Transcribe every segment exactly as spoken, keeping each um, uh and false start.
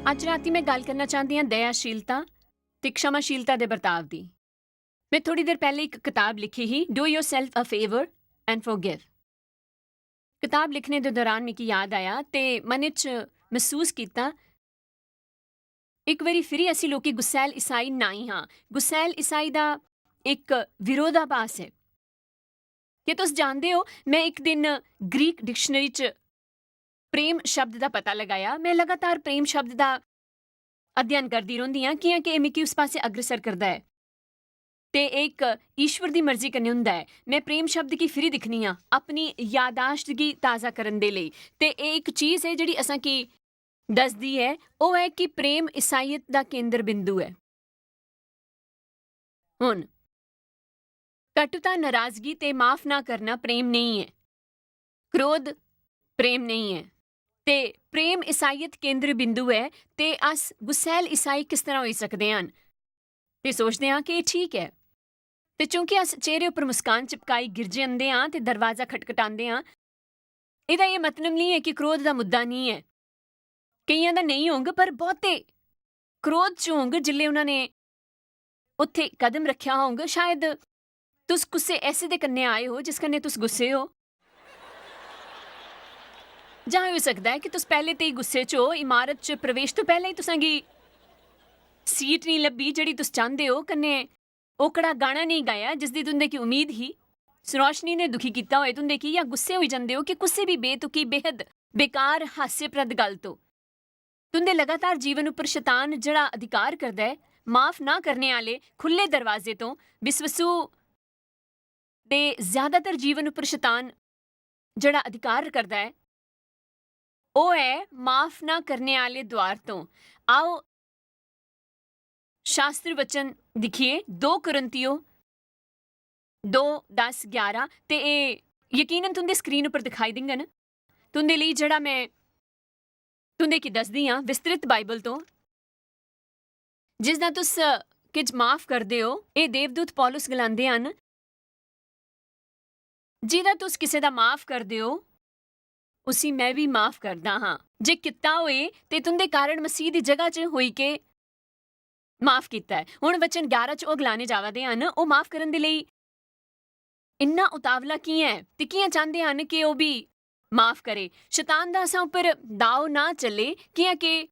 अज्ज रातीं में गल्ल करना चांह्दी आं दयाशीलता ते क्षमाशीलता दे बर्ताव दी। में थोड़ी देर पैह्लें इक कताब लिखी ही, Do Yourself a Favor and Forgive। कताब लिखने दे दौरान मिगी याद आया ते मनै च मसूस कीता, इक बारी फिरी असी लोकी गुसैल ईसाई नाई हां। गुसैल ईसाई दा इक विरोधाभास ऐ। क्या तुस जानदे ओ, में इक दिन ग्रीक डिक्शनरी च प्रेम शब्द दा पता लगाया। में लगातार प्रेम शब्द दा अध्ययन करदी रौंह्दी आं, कि'यां कि एह् मिगी उस पासै अग्रसर करदा ऐ। ते एह् इक ईश्वर दी मर्जी कन्नै होंदा ऐ। में प्रेम शब्द गी फिरी दिक्खनी आं, अपनी यादाश्त गी ताज़ा करन दे लेई। ते एह् इक चीज ऐ जेह्ड़ी असां गी दसदी ऐ, ओह् ऐ कि प्रेम ईसाइयत दा केंद्र बिंदु ऐ। हुन, कटुता, नाराजगी ते माफ ना करना प्रेम नेईं ऐ। क्रोध प्रेम नेईं ऐ। ते प्रेम ईसाइयत केंद्र बिंदु ऐ, ते अस गुसैल ईसाई किस तरह होई सकदे हन? ते सोचदे आं कि एह् ठीक ऐ। ते चूंकि अस चेहरे उप्पर मुस्कान चिपकाई गिरजे आंदे आं ते दरवाजा खटखटांदे आं, एह्दा एह् मतलब नेईं ऐ कि क्रोध दा मुद्दा नेईं ऐ। केइयां दा नेईं होंग, पर बहुते क्रोध च होंग जिसलै उन्होंने उत्थे कदम रखेआ होंग। शायद तुस कुसै ऐसे दे कन्नै आए हो जिस कन्नै तुस गुस्से हो। जां होई सकदा ऐ कि तुस पैह्ले ते ही गुस्से च हो, इमारत च प्रवेश तो पैह्ले ही तुसेंगी सीट नेईं लब्भी जेह्ड़ी तुस चांह्दे हो, कन्नै ओह्कड़ा गाना नेईं गाया जिसदी तुं'दे गी उम्मीद ही। रोशनी ने दुखी कीता होए तुं'दे गी, जां गुस्से होई जंदे ओ कि कुसै बी बेतुकी, बेहद बेकार, हास्यप्रद गल्ल तो। तुं'दे लगातार जीवन उप्पर शैतान जेह्ड़ा अधिकार करदा ऐ, माफ ना करने आह्ले खु'ल्ले दरवाजे तो, बिस्वसु दे ज्यादातर जीवन उप्पर शैतान जेह्ड़ा अधिकार करदा ऐ, ओह् ऐ माफ ना करने आह्ले द्वार तो। आओ, शास्त्र वचन दिक्खिए, दो कुरिन्थियो दो, दस, ग्यारह, ते एह् यकीनन तुं'दी स्क्रीन उप्पर दिखाई देंगन। तुं'दे लेई जेह्ड़ा में तुं'दे गी दसदी आं विस्तृत बाइबल तो, जिसदा तुस किश माफ करदे ओ, एह् देवदूत पौलुस गलांदे हन, "जेह्दा तुस किसे दा माफ करदे ओ, उसी में बी माफ करदा हां। जे कित्ता होए ते तुं'दे कारण मसीह दी जगह च होई के माफ कीता ऐ।" हुन वचन ग्यारह च ओह् गलाने जावा दे हन, ओह् माफ करन दे लेई इन्ना उतावला कि'यां ऐ ते कि'यां चांह्दे हन कि ओह् बी माफ करे? शैतान दा असां उप्पर दाव ना चले, कि'यां कि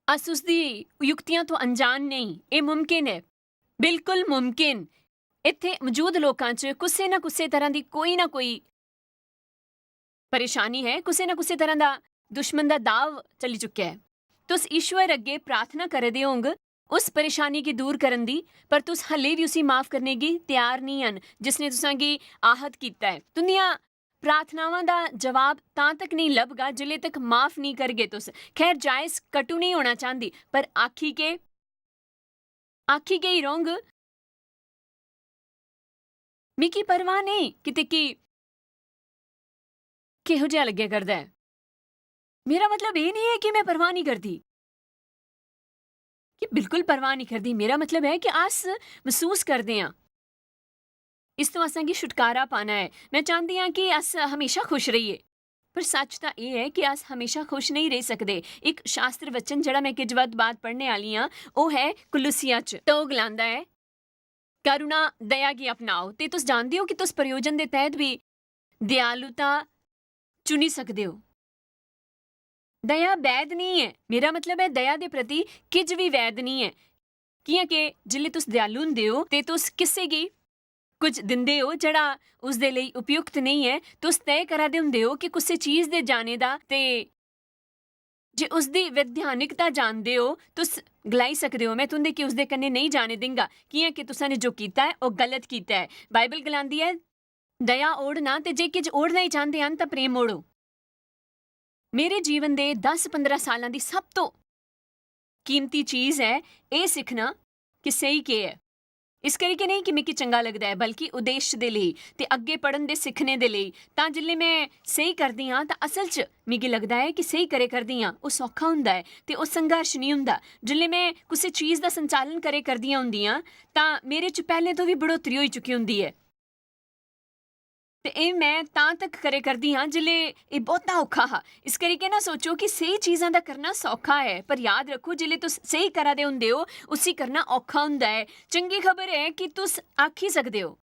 अस उसदी युक्तियां तो अनजान नेईं। एह् मुमकिन ऐ, बिल्कुल मुमकिन। इत्थै मौजूद लोकां च कुसै ना कुसै तरह दी कोई ना कोई परेशानी है, कुसै ना कुसै तरह दा दुश्मन दा दाव चली चुकेआ ऐ। तुस ईश्वर अग्गे प्रार्थना करै दे होंग उस परेशानी गी दूर करन दी, पर तुस हल्ले बी उसी माफ करने गी त्यार नेईं हन जिसने तुसां गी आहत कीता ऐ। तुंदियां प्रार्थनावां दा जवाब तां तक नेईं लभगा जिल्ले तक माफ नेईं करगे तुस। खैर, जायज कटु नेईं होना चांह्दी, पर आखी के, आखी गेई रौंह्ग, "मिगी परवाह नेईं किते कि किहो जेहा लग्गेआ करदा ऐ।" मेरा मतलब एह् नेईं ऐ कि में परवाह नेईं करदी, कि बिल्कुल परवाह नेईं करदी। मेरा मतलब ऐ कि अस मसूस करदे आं, इस तो असें गी छुटकारा पाना ऐ। में चांह्दी आं कि अस हमेशा खुश रहिए, पर सच्च तां एह् ऐ कि अस हमेशा खुश नेईं रेही सकदे। इक शास्त्र वचन जेह्ड़ा में किश वक्त बाद पढ़ने आह्ली आं, ओह् ऐ कुलुसिया च। तां ओह् गलांदा ऐ, "करुणा, दया गी अपनाओ।" ते तुस जानदे ओ कि तुस प्रयोजन दे तैह्त बी दयालुता चुनी सकदे ओ। दया वैध नेईं ऐ, मेरा मतलब ऐ दया दे प्रति किश बी वैध नेईं ऐ। कि'यां के जिसलै तुस दयालु होंदे ओ ते तुस किसे गी कुछ दिंदे ओ जेह्ड़ा उसदे लेई उपयुक्त नेईं ऐ, तुस तय करा दे होंदे ओ कि कुसै चीज दे जाने दा ते जे उसदी वैधानिकता जानदे ओ, तुस गलाई सकदे ओ, "में तुं'दे गी उसदे कन्नै नेईं जाने देंगा, कि'यां कि तुसां ने जो कीता ऐ, ओह् गलत कीता ऐ।" बाइबल गलांदी ऐ, "दया ओढ़ना ते जे किश ओढ़ना ही चांह्दे हन, तां प्रेम ओढ़ो।" मेरे जीवन दे दस पंदरां सालां दी सब तो कीमती चीज ऐ एह् सिक्खना कि स्हेई केह् ऐ। इस करियै नेईं कि मिगी चंगा लगदा ऐ, बल्कि उद्देश्य दे लेई ते अग्गें पढ़न दे सिक्खने दे लेई। तां जिसलै में स्हेई करदी आं, तां असल च मिगी लगदा ऐ कि स्हेई करे करदी आं, ओह् सौखा होंदा ऐ ते ओह् संघर्ष निं होंदा। जिसलै में कुसै चीज दा संचालन करे करदियां होंदियां, तां मेरे च पैह्लें तो बी बढ़ोतरी होई चुकी होंदी ऐ। ते एह् में तां तक करे करदी आं जिसलै एह् बहुता औखा हा। इस करियै ना सोचो कि स्हेई चीजां दा करना सौखा ऐ, पर याद रक्खो, जिसलै तुस स्हेई करा दे होंदे ओ, उसी करना औखा होंदा ऐ। चंगी खबर ऐ कि तुस आखी सकदे ओ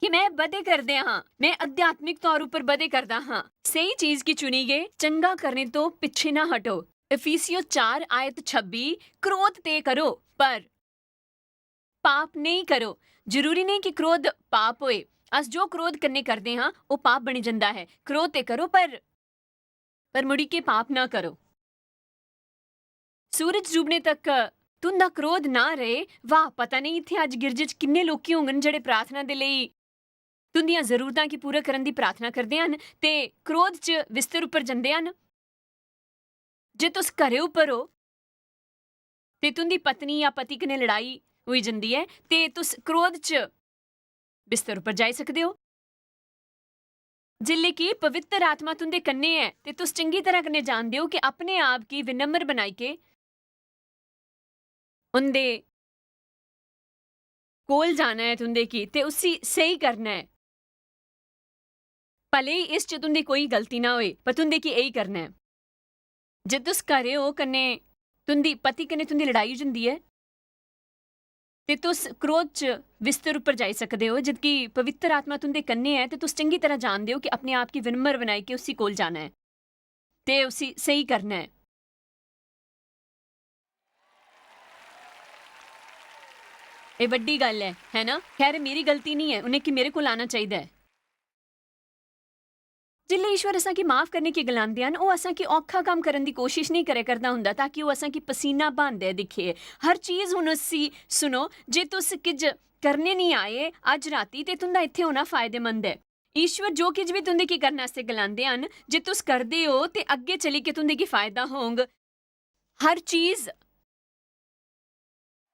कि में बधे करदे हां, में आध्यात्मिक तौर उप्पर बधे करदा हां। स्हेई चीज गी चुनी गै चंगा करने तो पिच्छे ना हटो। इफिसियो चार आयत छब्बी, क्रोध ते करो, पर पाप नेईं करो। जरूरी नेईं कि क्रोध पाप होए। अस जो क्रोध कन्नै करदे हां, ओह् पाप बनी जंदा ऐ। क्रोध ते करो, पर, पर मुड़ी के पाप ना करो। सूरज डूबने तक तुंदा क्रोध ना रहे। वाह, पता नेईं इत्थै अज्ज गिरजे च किन्ने लोकी होङन जेह्ड़े प्रार्थना दे लेई तुंदियां जरूरतां गी पूरा करन दी प्रार्थना करदे हन ते क्रोध च बिस्तर उप्पर जंदे हन। जे तुस घरै उप्पर ओ ते तुंदी पत्नी या पति कन्नै लड़ाई होई जंदी ऐ ते तुस क्रोध च बिस्तर उप्पर जाई सकदे ओ। जिसलै कि पवित्र आत्मा तुंदे कन्नै ऐ ते तुस चंगी तरह कन्नै जानदे ओ कि अपने आप गी विनम्र बनाइयै उंदे कोल जाना ऐ तुंदे की ते उसी स्हेई करना ऐ। भले ही इस च तुंदी कोई गलती ना होए, पर तुंदे की एही करना ऐ। जे तुस घरै ओ कन्नै तुंदी पति कन्नै तुंदी लड़ाई होई जंदी ऐ, ते तुस क्रोध च बिस्तर उप्पर जाई सकदे ओ, जदकि पवित्र आत्मा तुंदे कन्नै ऐ, ते तुस चंगी तरह जानदे ओ कि अपने आप गी विनम्र बनाई के उसी कोल जाना ऐ ते उसी स्हेई करना ऐ। एह् बड्डी गल्ल ऐ, है ना? खैर, मेरी गलती निं ऐ, उ'नें की मेरे कोल आना चाहिदा ऐ। जिसलै ईश्वर असां गी माफ करने की गलांदे हन, ओह् असां गी औखा कम्म करन दी कोशिश नेईं करै करदा हुंदा, ताकि ओह् असां गी पसीना बहांदे दिक्खे। हर चीज हुन उसी सुनो, जे तुस किज करने निं आए अज्ज राती, ते तुंदा इत्थै होना फायदेमंद ऐ। ईश्वर जो किज बी तुंदे की करने आस्तै गलांदे हन, जे तुस करदे ओ, ते अग्गें चली के तुंदे की फायदा होंग। हर चीज,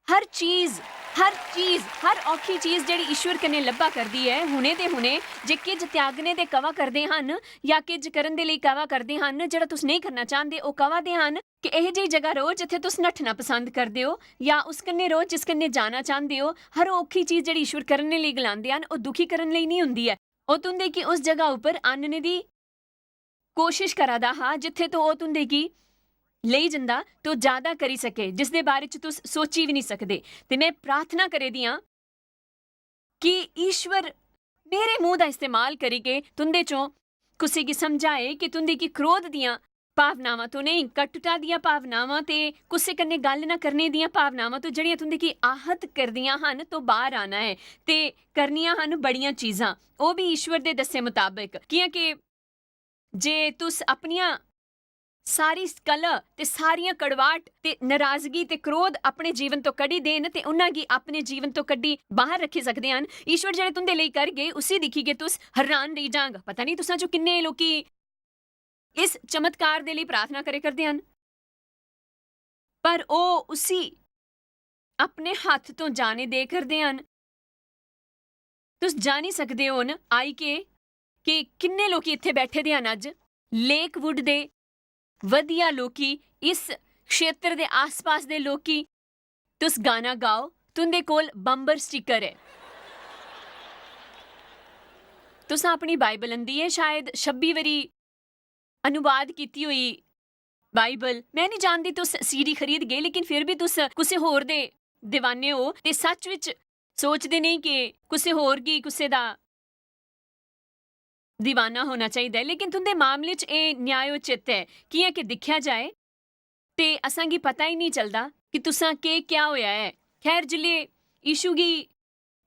हर चीज, हर चीज, हर औखी चीज जेह्ड़ी ईश्वर कन्नै लब्भा करदी ऐ, हुने ते हुने जे किज त्यागने दे कवा करदे हन, या किज करन दे लेई कवा करदे हन, जेह्ड़ा तुस नेईं करना चांह्दे, ओह् कवा दे हन कि एह् जेही जगह र'वो जित्थै तुस नट्ठना पसंद करदे ओ, या उस कन्नै र'वो जिस कन्नै जाना चांह्दे ओ। हर औखी चीज जेह्ड़ी ईश्वर करने लेई गलांदे हन, ओह् दुखी करन लेई निं हुंदी ऐ। ओह् तुं'दे गी उस जगह उप्पर आह्नने दी कोशिश करा दा हा जित्थै तो ओह् तुं'दे गी लेई जंदा, ते ओह् ज्यादा करी सके, जिसदे बारे च तुस सोची बी निं सकदे। ते में प्रार्थना करे दी आं कि ईश्वर मेरे मुंह दा इस्तेमाल करियै तुं'दे चों कुसै गी समझाए कि तुं'दे गी क्रोध दियां भावनावां तो नेईं, कटुता दियां भावनावां ते कुसै कन्नै गल्ल ना करने दियां भावनावां तो, जेह्ड़ियां तुं'दे गी आहत करदियां हन, तो बाह्र आना ऐ। ते करनियां हन बड़ियां चीजां, ओह् बी ईश्वर दे दस्से मताबक, कि'यां के जे तुस अपनियां सारी कलह ते सारियां कड़वाट ते नाराजगी ते क्रोध अपने जीवन तो कड्ढी देन ते उन्हां गी अपने जीवन तो कड्ढी बाहर रखी सकदे हन, ईश्वर जेह्ड़े तुंदे लेई करगे, उसी दिक्खियै तुस हैरान रेही जांग। पता नहीं तुसां चों किन्ने लोकी इस चमत्कार दे लेई प्रार्थना करे करदे हन, पर ओह् उसी अपने हत्थ तो जाने दे करदे हन। तुस जानी सकदे ओ न आई के कि किन्ने लोकी इत्थै बैठे दे हन अज्ज, लेकवुड दे बधिया लोकी, इस क्षेत्र दे आसपास दे लोकी। तुस गाना गाओ, तुंदे कोल बम्बर स्टिकर ऐ। तुसां अपनी बाइबल अंदी ऐ, शायद छब्बी बारी अनुवाद कीती होई बाइबल। में नहीं जानदी तुस सीडी खरीदगे, लेकिन फिर भी तुस कुसै होर दे दीवाने ओ ते सच विच सोचदे नेईं कि कुसै होर गी कुसै दा दीवाना होना चाहिदा ऐ, लेकिन तुंदे मामले च एह् न्यायोचित ऐ, कि'यां कि दिक्खेआ जाए ते असां गी पता ही नेईं चलदा कि तुसां केह् क्या होया ऐ। खैर, जिसलै यीशु गी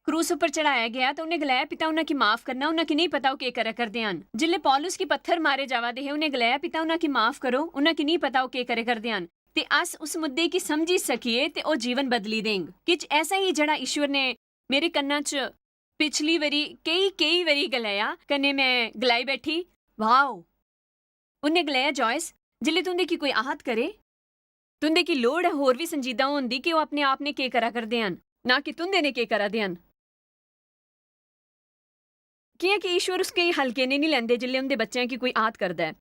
क्रूस उप्पर चढ़ाया गेआ, तां उ'नें गलाया, "पिता, उन्हां गी माफ करना, उन्हां गी नेईं पता ओह् केह् करा करदे हन।" जिसलै पौलुस गी पत्थर मारे जावा दे हे, उ'नें गलाया, "पिता, उन्हां गी माफ करो, उन्हां गी नेईं पता ओह् केह् करा करदे हन।" ते अस उस मुद्दे गी समझी सकिए ते ओह् जीवन बदली देंग। किश ऐसा ही जेह्ड़ा ईश्वर ने मेरे कन्नां च पिछली बारी, केई, केई बारी गलाया, कन्नै में गलाई बैठी, "वाओ।" उ'न्नै गलाया, "जॉयस, जिसलै तुं'दे गी कोई आहत करे, तुं'दे गी लोड़ ऐ होर बी संजीदा होन दी कि ओह् अपने आप ने केह् करा करदे हन, ना कि तुं'दे ने केह् करा दे हन।" कि'यां कि ईश्वर उस केई हल्के ने निं लैंदे जिसलै उं'दे बच्चें गी कोई आहत करदा ऐ।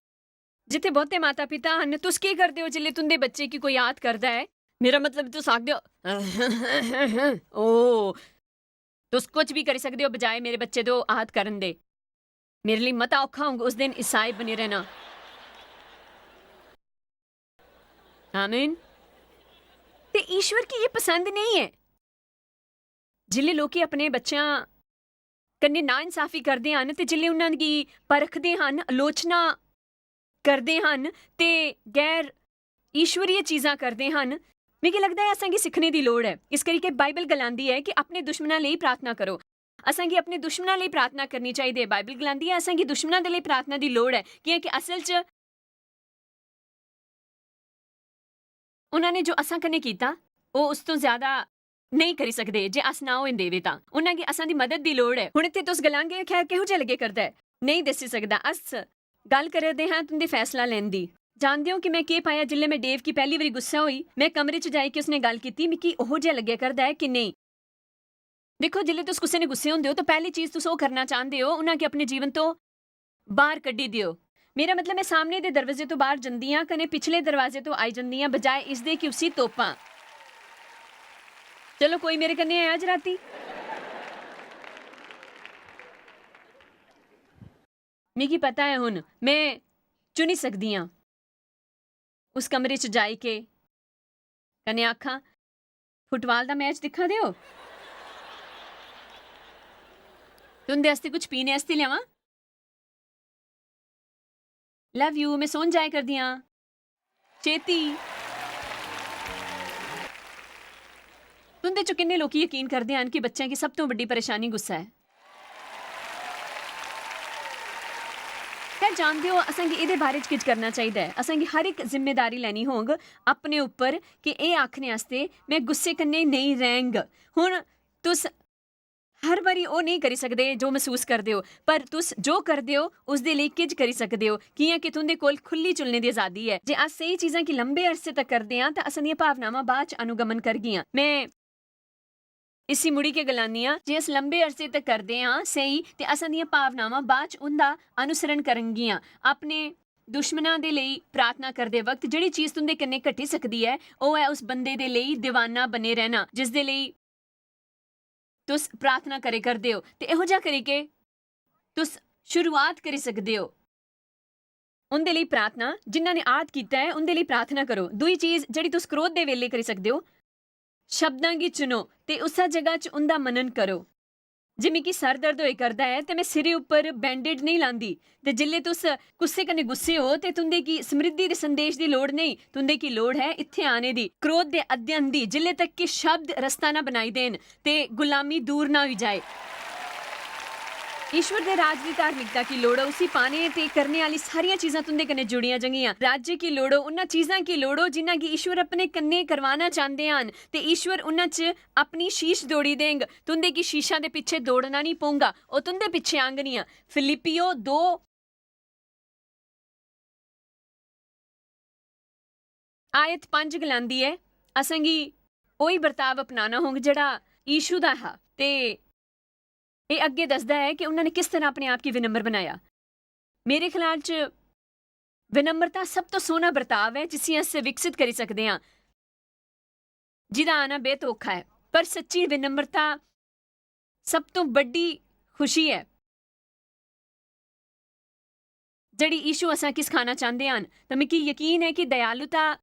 जित्थै बहुते माता-पिता हन, तुस केह् करदे ओ जिसलै तुं'दे बच्चे गी कोई आहत करदा ऐ? मेरा मतलब, तुस आखदे ओ, "ओह्, तुस कुछ बी करी सकदे ओ बजाए मेरे बच्चे दे ओह् आहत करन दे।" मेरे लेई मता औखा होंग उस दिन ईसाई बने रहना। आमीन। ते ईश्वर गी एह् पसंद नेईं ऐ जिसलै लोक अपने बच्चें कन्नै नाइंसाफी करदे हन ते जिसलै उन्हां गी परखदे हन, आलोचना करदे हन ते गैर ईश्वरीय चीजां करदे हन। मिगी लगदा ऐ असेंगी सिक्खने दी लोड़ ऐ। इस करियै बाइबल गलांदी ऐ कि अपने दुश्मनां लेई प्रार्थना करो। असेंगी अपने दुश्मनां लेई प्रार्थना करनी चाहिदी ऐ। बाइबल गलांदी ऐ असेंगी दुश्मनां दे लेई प्रार्थना दी लोड़ ऐ, कि'यां कि असल च उन्हां ने जो असां कन्नै कीता, ओह् उस तों ज्यादा नेईं करी सकदे जे अस ना होंदे बी तां। उन्हां गी असां दी मदद दी लोड़ ऐ। हुन इत्थै तुस गलांगे, "खैर, किहो जेहा लग्गै करदा ऐ?" नेईं दस्सी सकदा। अस गल्ल करै दे हां तुं'दे फैसला लैन दी। जानदे ओ कि में केह् पाया जिसलै में डेव गी पैह्ली बारी गुस्सा होई? में कमरे च जाइयै उसने गल्ल कीती, "मिगी ओहो जेहा लग्गै करदा ऐ कि नेईं?" दिक्खो, जिसलै तुस कुसै ने गुस्से होंदे ओ, तां पैह्ली चीज तुस ओह् करना चांह्दे ओ, उन्हां गी अपने जीवन तो बाह्र कड्ढी देओ। मेरा मतलब, में सामने दे दरवाजे तो बाह्र जंदी आं, कन्नै पिछले दरवाजे तो आई जंदी आं, बजाए इसदे कि उसी तोपां। चलो, कोई मेरे कन्नै ऐ अज्ज राती? मिगी पता ऐ हुन, में चुनी सकदी आं। उस कमरे च जाई के कन्नै आखां, "फुटबाल दा मैच दिक्खा दे ओ? तुं'दे आस्तै कुछ पीने आस्तै लेआवां? Love you, में सौन जाया करदी आं। छेती।" तुं'दे च किन्ने लोक यकीन करदे हन कि बच्चें गी सब तों बड्डी परेशानी गुस्सा ऐ? क्या जानदे ओ, असेंगी एह्दे बारे च किश करना चाहिदा ऐ। असेंगी हर इक जिम्मेदारी लैनी होग अपने उप्पर कि एह् आखने आस्तै, "में गुस्से कन्नै नेईं रैंह्ग।" हुन तुस हर बारी ओह् नेईं करी सकदे जो मसूस करदे ओ, पर तुस जो करदे ओ, उसदे लेई किश करी सकदे ओ, कि'यां कि तुं'दे कोल खु'ल्ली चुनने दी अजादी ऐ। जे अस स्हेई चीजां गी लंबे अरसे तक करदे आं, तां असां दियां भावनावां बाद च अनुगमन करगियां। में इसी मुड़ी के गलानी आं, जे अस लंबे अरसे तक करदे आं स्हेई, ते असां दियां भावनावां बाद च उं'दा अनुसरण करनगियां। अपने दुश्मनां दे लेई प्रार्थना करदे वक्त जेह्ड़ी चीज तुं'दे कन्नै घटी सकदी ऐ, ओह् ऐ उस बंदे दे लेई दीवाना बने रहना, जिसदे लेई तुस प्रार्थना करे करदे ओ। ते एहो जेहा करी के तुस शुरुआत करी सकदे ओ। उं'दे लेई प्रार्थना, जिन्हां ने आह्त कीता ऐ, उं'दे लेई प्रार्थना करो। दूई चीज जेह्ड़ी तुस क्रोध दे बेल्लै करी सकदे ओ, शब्दां गी चुनो ते उस्सै जगह च उं'दा मनन करो। जे मिगी सर दर्द होए करदा ऐ ते में सिरै उप्पर बैंडेड नेईं लांदी। ते जिसलै तुस कुसै कन्नै गुस्से ओ ते तुं'दे गी समृद्धि दे संदेश दी लोड़ नेईं, तुं'दे गी लोड़ ऐ इत्थै आने दी, क्रोध दे अध्ययन दी, जिसलै तक कि शब्द रस्ता ना बनाई देन ते गुलामी दूर ना होई जाए। ईश्वर दे राज दी धार्मिकता गी लोड़ो, उसी पाने ते करने आह्ली सारियां चीजां तुं'दे कन्नै जुड़ियां जंगियां। राज्य गी लोड़ो, उन्हां चीजां गी लोड़ो जिन्हां गी ईश्वर अपने कन्नै करवाना चांह्दे हन, ते ईश्वर उन्हां च अपनी शीश दौड़ी देंग। तुं'दे गी शीशां दे पिच्छे दौड़ना निं पौंगा, ओह् तुं'दे पिच्छे आंगनियां। फिलिप्पियो दो आयत पंज गलांदी ऐ, असेंगी ओही बर्ताव अपनाना होग जेह्ड़ा यीशु दा हा। ते एह् अग्गें दसदा ऐ कि उन्होंने किस तरह अपने आप गी विनम्र बनाया। मेरे ख्याल च विनम्रता सब तो सोहना बर्ताव ऐ जिसी अस विकसित करी सकदे आं, जिदा आना बेहद औखा ऐ। पर सच्ची विनम्रता सब तो बड्डी खुशी ऐ जेह्ड़ी यीशु असें गी सखाना चांह्दे हन। ते मिगी यकीन ऐ कि दयालुता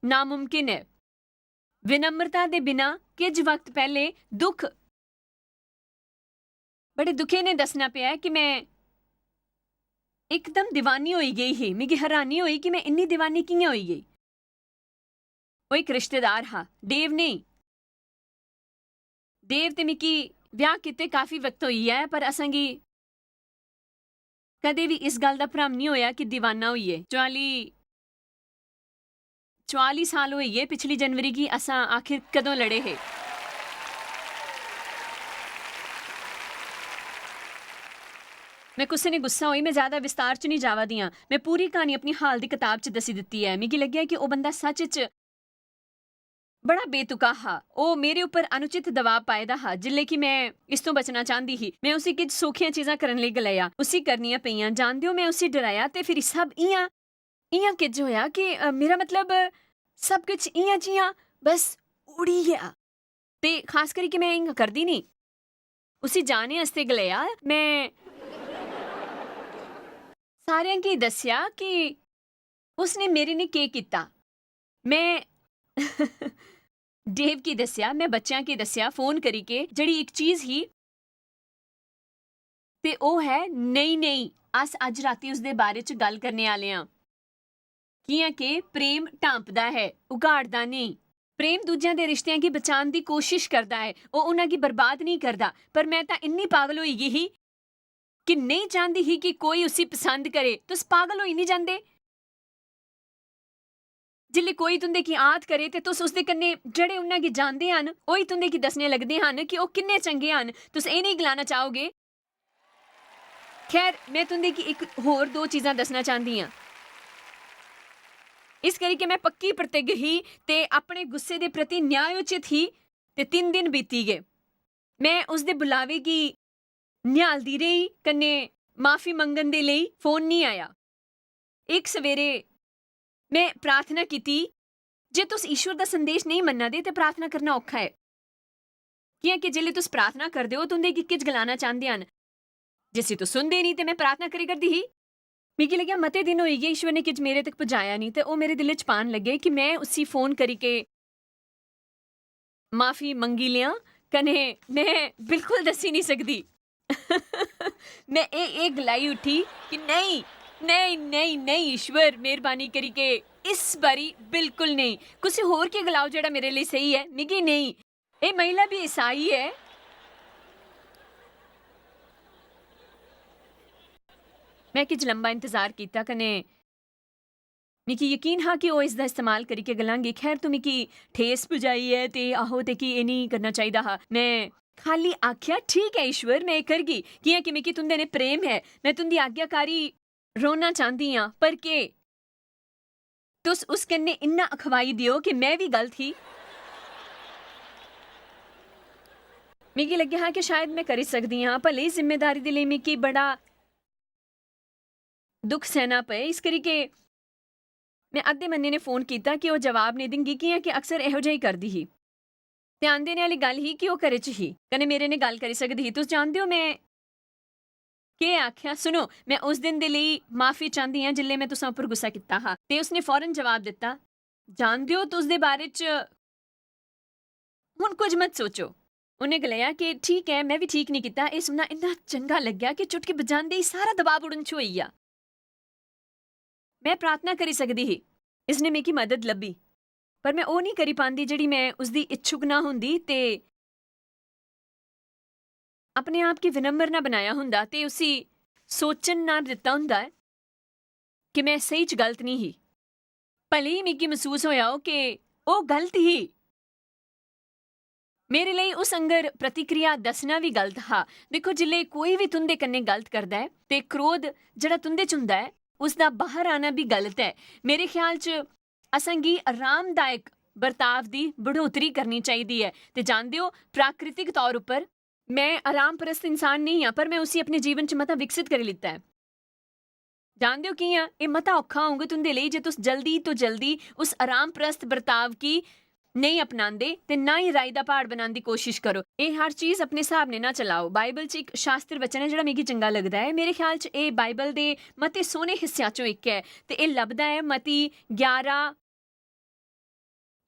नामुमकिन ऐ। विनम्रता दे बिना किश वक्त पैह्ले दुख, बड़े दुखे ने दस्सना पेआ ऐ कि में इकदम दीवानी होई गेई ही। मिगी हैरानी होई कि में इन्नी दीवानी कि'यां होई गेई। ओह् इक रिश्तेदार हा, डेव नेईं। डेव ते मिगी ब्याह् कीते काफी वक्त होई गेआ ऐ, पर असेंगी कदें बी इस गल्ल दा भ्रम निं होएआ कि दीवाना होइयै। चुआली, चुआली साल होई गे पिछली जनवरी गी असां आखिर कदों लड़े हे। में कुसै ने गुस्सा होई, में ज्यादा विस्तार च निं जावा दी आं। में पूरी क्हानी अपनी हाल दी कताब च दस्सी दित्ती ऐ। मिगी लग्गेआ कि ओह् बंदा सच्च च बड़ा बेतुका हा। ओह् मेरे उप्पर अनुचित दबाव पाए दा हा। जिसलै कि में इस तों बचना चांह्दी ही, में उसी किश सौखियां चीजां करन लेई गलाया। उसी करनियां पेइयां। जानदे ओ, में उसी डराया ते फिरी सब इ'यां, इ'यां किश होएआ कि, अ, मेरा मतलब, अ, सब किश इ'यां जि'यां बस उड़ी गेआ। ते खास करियै में इ'यां करदी निं। उसी जाने आस्तै गलाया, में सारेआं गी दस्सेआ कि उसने मेरे ने केह् कीता। में डेव गी दस्सेआ, में बच्चेआं गी दस्सेआ फोन करी के जेह्ड़ी इक चीज ही, ते ओह् है, नेईं, नेईं, अस अज्ज रातीं उसदे बारे च गल्ल करने आह्ले आं। कि'यां के प्रेम ढांपदा ऐ, उघाड़दा नेईं। प्रेम दूजेआं दे रिश्तेआं गी बचान दी कोशश करदा ऐ, ओह् उ'नें गी बर्बाद नेईं करदा। पर में तां इन्नी पागल होई गेई ही कि नेईं चांह्दी ही कि कोई उसी पसंद करे। तुस पागल होई निं जंदे? जिसलै कोई तुं'दे गी आह्त करे ते तुस उसदे कन्नै जेह्ड़े उ'नें गी जानदे हन, ओही तुं'दे गी दस्सने लगदे हन कि ओह् किन्ने चंगे हन। तुस एह् नेईं गलाना चाहोगे? खैर, में तुं'दे गी इक होर दो चीजां दस्सना चांह्दी आं। इस करी के में पक्की प्रतिज्ञ ही ते अपने गुस्से दे प्रति न्यायोचित ही, ते तिन्न दिन बीती गे। में उसदे बुलावे गी निहालदी रेही, कन्नै माफी मंगन दे लेई फोन निं आया। इक सवेरे में प्रार्थना कीती, जे तुस ईश्वर दा संदेश नेईं मन्ना दे, ते प्रार्थना करना औखा ऐ। कि'यां कि जिसलै तुस प्रार्थना करदे ओ, तुं'दे गी किश गलाना चांह्दे हन, जिसी तुस सुनदे निं, ते में प्रार्थना करी करदी ही। मिगी लग्गेआ, मते दिन होई गे, ईश्वर ने किश मेरे तक पजाया निं, ते ओह् मेरे दिलै च पान लग्गे कि में उसी फोन करी के माफी मंगी लेआं, कन्नै में बिल्कुल दस्सी निं सकदी। में एह्, एह् गलाई उठी कि नेईं, नेईं, नेईं, नेईं, ईश्वर, मेहरबानी करी के इस बारी बिल्कुल नेईं। कुसै होर गी गलाओ जेह्ड़ा मेरे लेई स्हेई ऐ, मिगी नेईं। एह् महिला बी ईसाई ऐ। में किश लम्बा इंतजार कीता, कन्नै मिगी यकीन हा कि ओह् इसदा इस्तेमाल करी के गलांगी, "खैर, तूं मिगी ठेस पुजाई ऐ ते आहो ते की एह् नेईं करना चाहिदा हा।" में खाल्ली आखेआ, "ठीक ऐ ईश्वर, में एह् करगी, कि'यां कि मिगी तुं'दे नै प्रेम ऐ। में तुं'दी आज्ञाकारी रौह्ना चांह्दी आं, पर केह् तुस उस कन्नै इन्ना अखवाई देओ कि में बी गलत ही?" मिगी लग्गेआ हा कि शायद में करी सकदी आं, भले इस जिम्मेदारी दे लेई मिगी बड़ा दुख सैह्ना पए, इस करी के में अद्धे मन्ने ने फोन कीता कि ओह् जवाब नेईं दिंगी, कि'यां कि अक्सर एहो जेही करदी ही। ध्यान देने आह्ली गल्ल ही कि ओह् घरै च ही, कन्नै मेरे ने गल्ल करी सकदी ही। तुस जानदे ओ में केह् आखेआ? सुनो, में उस दिन दे लेई माफी चांह्दी आं जिसलै में तुसां उप्पर गुस्सा कीता हा। ते उसने फौरन जवाब दित्ता, "जानदे ओ, तुस दे बारे च हुन कुछ मत सोचो।" उ'नें गलाया कि, "ठीक ऐ, में बी ठीक निं कीता।" एह् सुनना इन्ना चंगा लग्गेआ कि चुटकी बजांदे ही सारा दबाऽ उड़न छ्होई गेआ। में प्रार्थना करी सकदी ही, इसने मिगी मदद लब्भी, पर में ओह् निं करी पांदी जेह्ड़ी में उसदी इच्छुक ना होंदी ते अपने आप गी विनम्र ना बनाया होंदा ते उसी सोचन ना दित्ता होंदा ऐ कि में स्हेई च गलत निं ही। भले ही मिगी मसूस होया हो कि ओह् गलत ही, मेरे लेई उस आंगर प्रतिक्रिया दस्सना बी गलत हा। दिक्खो, जिसलै कोई बी तुं'दे कन्नै गलत करदा ऐ ते क्रोध जेह्ड़ा तुं'दे च होंदा ऐ, उसदा बाह्र आना बी गलत ऐ। मेरे ख्याल च असेंगी आरामदायक बर्ताव दी बढ़ोतरी करनी चाहिदी ऐ। ते जानदे ओ, प्राकृतिक तौर उप्पर में आराम परस्त इंसान नेईं आं, पर में उसी अपने जीवन च मता विकसित करी लित्ता ऐ। जानदे ओ कि'यां? एह् मता औखा होंग तुं'दे लेई जे तुस जल्दी तो जल्दी उस आराम परस्त बर्ताव गी नेईं अपनांदे ते ना ही राई दा प्हाड़ बनाने दी कोशिश करो। एह् हर चीज अपने स्हाब ने ना चलाओ। बाइबल च इक शास्त्र वचन ऐ जेह्ड़ा मिगी चंगा लगदा ऐ। मेरे ख्याल च एह् बाइबल दे मते सोह्ने हिस्सेआं चों इक ऐ ते एह् लभदा ऐ मती ग्यारह,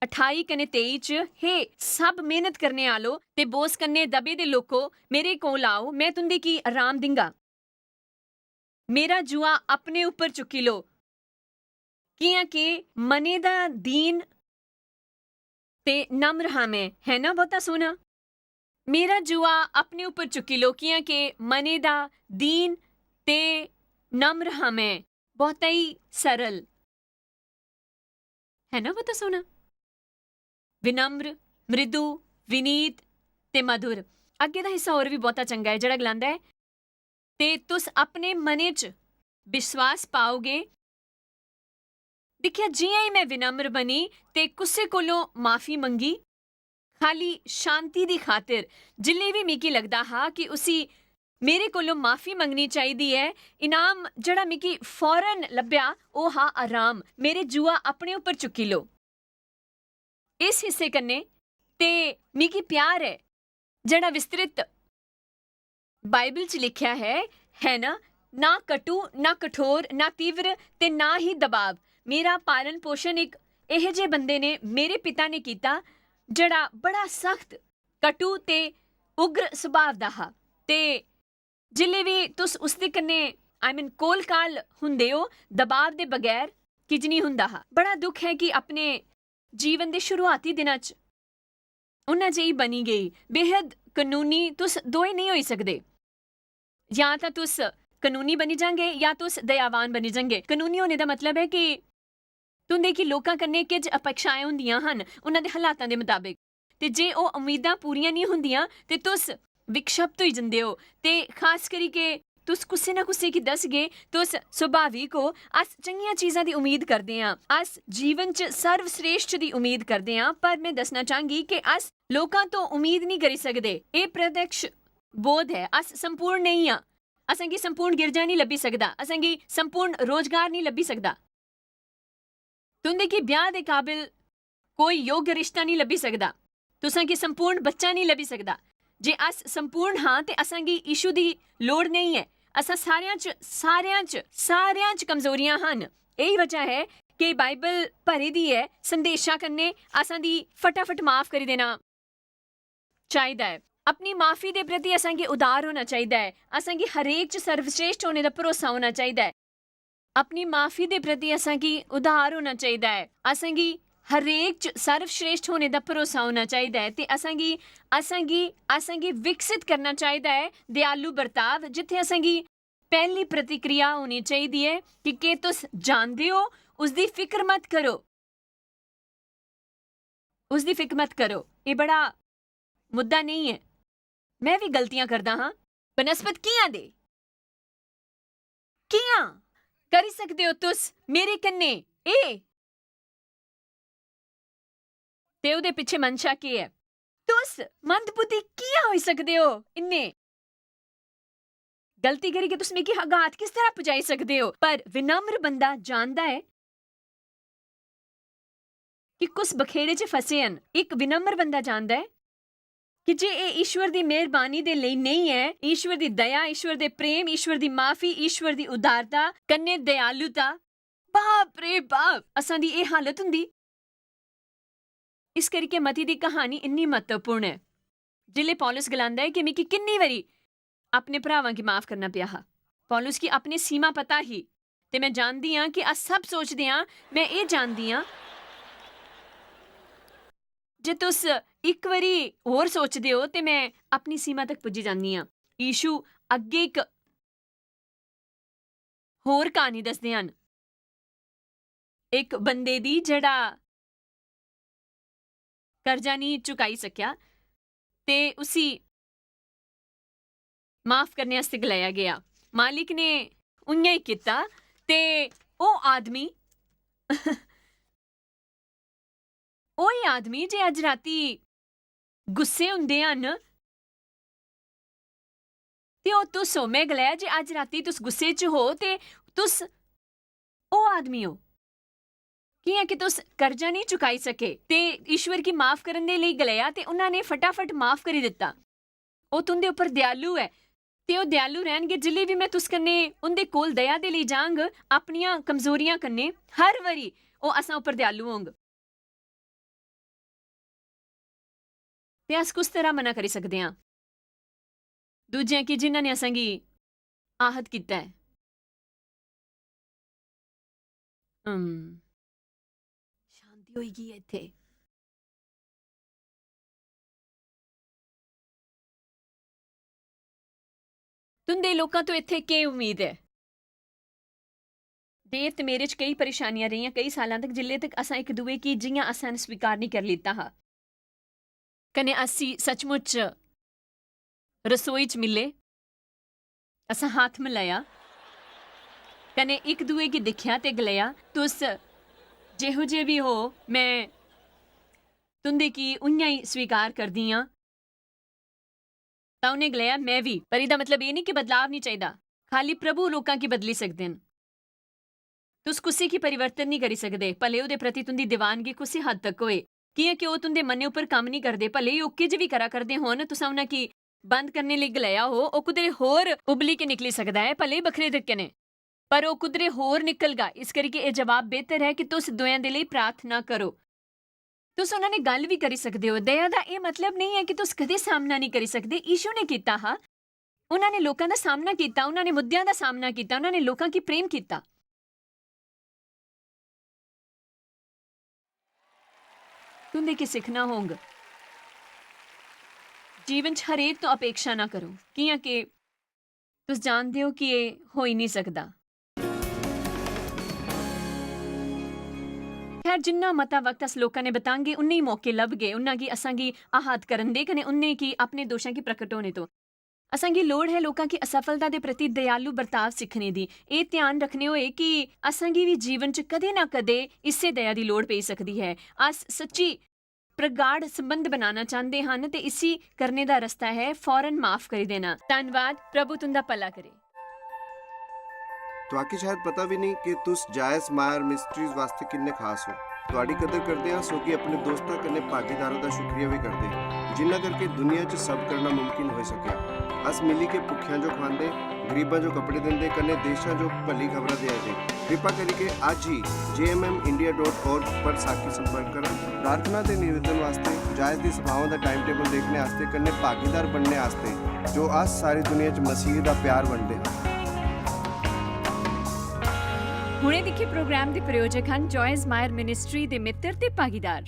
अठाई कन्नै तेई च, "हे सब मेहनत करने आह्लो ते बोझ कन्नै दबे दे लोको, मेरे कोल आओ, में तुं'दे गी आराम दिंगा। मेरा जुआ अपने उप्पर चुक्की लो, कि'यां के मने दा दीन ते नम्र हां में।" है ना बहुता सोह्ना? "मेरा जुआ अपने उप्पर चुक्की लो, कि'यां के मने दा दीन ते नम्र हां में।" बहुता ही सरल। है ना बहुता सोह्ना? विनम्र, मृदु, विनीत ते मधुर। अग्गें दा हिस्सा होर बी बहुता चंगा ऐ, जेह्ड़ा गलांदा ऐ, "ते तुस अपने मनै च विश्वास पाओगे।" दिक्खेआ, जि'यां ही में विनम्र बनी ते कुसै कोलों माफी मंगी, खाली शांति दी खातिर, जिल्लै बी मिगी लगदा हा कि उसी मेरे कोलों माफी मंगनी चाहिदी ऐ, इनाम जेह्ड़ा मिगी फौरन लब्भेआ, ओह् हा आराम। "मेरे जुआ अपने उप्पर चुक्की लो।" इस हिस्से कन्नै ते मिगी प्यार ऐ, जेह्ड़ा विस्तृत बाइबल च लिखेआ ऐ, है ना? ना कटु, ना कठोर, ना तीव्र ते ना ही दबाव। मेरा पालन पोषण इक एहे जे बंदे ने, मेरे पिता ने कीता, जेह्ड़ा बड़ा सख्त, कटु ते उग्र सुभाव दा हा। ते जिल्ले बी तुस उसदे कन्नै, आई मीन, कोल काल हुंदे ओ, दबाव दे बगैर किज निं हुंदा हा। बड़ा दुख ऐ कि अपने जीवन दे शुरुआती दिनां च उन्ना जेही बनी गेई। बेहद कनूनी तुस दोए नेईं होई सकदे। जां तां तुस कनूनी बनी जांगे जां तुस दयावान बनी जांगे। कनूनी होने दा मतलब ऐ कि तुं'दे गी लोकां कन्नै किज अपेक्षाएं होंदियां हन, उन्हां दे हालातां दे मताबक। ते जे ओह् उम्मीदां पूरियां निं होंदियां, ते तुस विक्षिप्त होई जंदे ओ। ते खास करियै तुस कुसै ना कुसै गी दसगे, तुस सुभाविक ओ। अस चंगियां चीजां दी उम्मीद करदे आं। अस जीवन च सर्वश्रेष्ठ दी उम्मीद करदे आं, पर में दस्सना चाह्‌गी कि अस लोकां तो उम्मीद निं करी सकदे। एह् प्रत्यक्ष बोध ऐ। अस संपूर्ण नेईं आं। असेंगी संपूर्ण गिरजा निं लब्भी सकदा। असेंगी संपूर्ण रोजगार निं लब्भी सकदा। तुं'दे गी ब्याह् दे काबिल कोई योग्य रिश्ता निं लब्भी सकदा। तुसें गी संपूर्ण बच्चा निं लब्भी सकदा। जे अस संपूर्ण हां, ते असेंगी यीशु दी लोड़ नेईं ऐ। असां सारेआं च, सारेआं च, सारेआं च कमजोरियां हन। एही वजह ऐ कि बाइबल भरी दी ऐ संदेशा कन्नै। असां दी फटाफट माफ करी देना चाहिदा ऐ। अपनी माफी दे प्रति असेंगी उदार होना चाहिदा ऐ। असेंगी हरेक च सर्वश्रेष्ठ होने दा भरोसा होना चाहिदा ऐ। अपनी माफी दे प्रति असेंगी उदार होना चाहिदा ऐ। असेंगी हरेक च सर्वश्रेष्ठ होने दा भरोसा होना चाहिदा ऐ ते असेंगी, असेंगी, असेंगी विकसित करना चाहिदा ऐ दयालु बर्ताव, जित्थै असेंगी पैह्ली प्रतिक्रिया होनी चाहिदी ऐ कि केह् तुस जानदे ओ, उसदी फिकर मत करो। उसदी फिकर मत करो। एह् बड़ा मुद्दा नेईं ऐ। में बी गलतियां करदा हां। बनस्पत कि'यां दे? कि'यां करी सकदे ओ तुस मेरे कन्नै एह्? ते ओह्दे पिच्छे मंशा केह् ऐ? तुस मंदबुद्धि कि'यां होई सकदे ओ? इन्ने गलती करियै तुस मिगी आघात किस तरह पुजाई सकदे ओ? पर विनम्र बंदा जानदा ऐ कि कुस बखेड़े च फसे हन। इक विनम्र बंदा जानदा ऐ कि जे एह् ईश्वर दी मेहरबानी दे लेई नेईं ऐ, ईश्वर दी दया, ईश्वर दे प्रेम, ईश्वर दी माफी, ईश्वर दी उदारता कन्नै दयालुता, बाप रे बाप, असां दी एह् हालत हुंदी। इस करियै मती दी कहानी इन्नी म्हत्तवपूर्ण ऐ। जिसलै पौलुस गलांदा ऐ कि मिगी किन्नी बारी अपने भरावां गी माफ करना पेआ हा। पौलुस गी अपनी सीमा पता ही, ते में जानदी आं कि अस सब सोचदे आं, में एह् जानदी आं जे तुस इक बारी होर सोचदे ओ ते में अपनी सीमा तक पुज्जी जन्नी आं। यीशु अग्गें इक होर क्हानी दसदे हन। इक बंदे दी जेह्ड़ा कर्जा निं चुकाई सकेआ ते उसी माफ करने आस्तै गलाया गेआ। मालिक ने उ'यां ही कीता ते ओह् आदमी ओही आदमी जे अज्ज राती गुस्से हुंदे हन, ते ओह् तुस ओ। में गलाया जे अज्ज राती तुस गुस्से च हो ते तुस ओह् आदमी ओ। कि'यां कि तुस कर्जा नेईं चुकाई सके ते ईश्वर गी माफ करन दे लेई गलाया ते उन्हां ने फटाफट माफ करी दित्ता। ओह् तुं'दे उप्पर दयालु ऐ ते ओह् दयालु रैह्‌नगे जिसलै बी में तुस कन्नै उं'दे कोल दया दे लेई जांग, अपनियां कमजोरियां कन्नै। हर बारी ओह् असां उप्पर दयालु होंग। ते अस कुस तरह मना करी सकदे आं दूजें गी जिन्हां ने असेंगी आहत कीता ऐ? हम्म, शांति होई गई ऐ इत्थै। तुंदे लोकां तो इत्थै केह् उम्मीद ऐ? देर ते मेरे च केई परेशानियां रेहियां, केई सालां तक, जिल्ले तक असां इक दुए गी जि'यां असां न स्वीकार निं करी लैता हा। कन्नै असी सचमुच च रसोई च मिले, असां हत्थ मलाया, कन्नै इक दुए गी दिक्खेआ ते गलाया, "तुस जेहो जे बी हो, में तुंदे गी उ'यां ही स्वीकार करदी आं।" तां उ'नें गलाया, "में बी।" पर एह्दा मतलब एह् निं कि बदलाव निं चाहिदा। खाली प्रभु लोकां गी बदली सकदे न। तुस कुसै गी परिवर्तन निं करी सकदे, भले ओह्दे प्रति तुंदी दीवानगी कुसै हद तक होए, कि'यां कि ओह् तुंदे मनै उप्पर कम्म निं करदे। भले ओह् किज बी करा करदे होन, तुस उ'नें गी बंद करने लेई गलाया हो, ओह् कुदरे होर उबली के निकली सकदा ऐ, भले बक्खरे तरीके ने, पर ओह् कुदरे होर निकलगा। इस करी के एह् जवाब बेहतर ऐ कि तुस दोयां दे लेई प्रार्थना करो। तुस उन्हां ने गल्ल भी करी सकदे ओ। दया दा एह् मतलब नेईं ऐ कि तुस कदें सामना नेईं करी सकदे। यीशु ने कीता हा। उन्हां ने लोकां दा सामना कीता, उन्हां ने मुद्देआं दा सामना कीता, उन्हां ने लोकां गी प्रेम कीता। तुंदे की सिक्खना होंग। जीवन च हरेक तो अपेक्षा ना करो, कियां कि तुस जानदे हो कि एह् होई नहीं सकदा। खैर, जिन्ना मता वक्त अस लोकां ने बतांगे, उन्ने ही मौके लभगे उन्ना गी असां गी आहत करन दे कने उन्ने गी अपने दोशां गी प्रकट होने तो। असां गी लोड़ है लोकां गी असफलता दे प्रति दयालु बर्ताव सिक्खने दी। एह् ध्यान रखने होए कि असां गी भी जीवन च कदें ना कदें इस्सै दया दी लोड़ पेई सकदी है। अस सच्ची प्रगाढ़ संबंध बनाना चांह्दे हन ते इसी करने दा रस्ता है फौरन माफ करी देना। धन्नवाद, प्रभु तुंदा भला करे। तुआकी शायद पता भी नहीं कि तुस जायस मायर मिस्ट्रीज वास्ते किन्ने खास हो। तुआडी कदर करदे आं, सौगी अपने दोस्तां कन्नै भागीदारां दा शुक्रिया भी करदे, जिन्ना करके दुनिया च सब करना मुमकिन होई सकेआ। अस मिली के भुक्खेआं जो खुआंदे, गरीबां जो कपड़े दिंदे, कन्नै देशां जो भली खबरां देआ दे। कृपा करियै अज्ज ही J M M India dot org पर साकी संपर्क करन। प्रार्थना ते निवेदन वास्ते, जायस दी सभाओं दा टाइम टेबल देखने आस्ते, कन्नै भागीदार बनने आस्ते, जो अस सारी दुनिया च मसीह दा प्यार बंडदे हां। हुणे दिक्खे प्रोग्राम दे प्रायोजक हन जॉयस मायर मिनिस्ट्री दे मित्र ते भागीदार।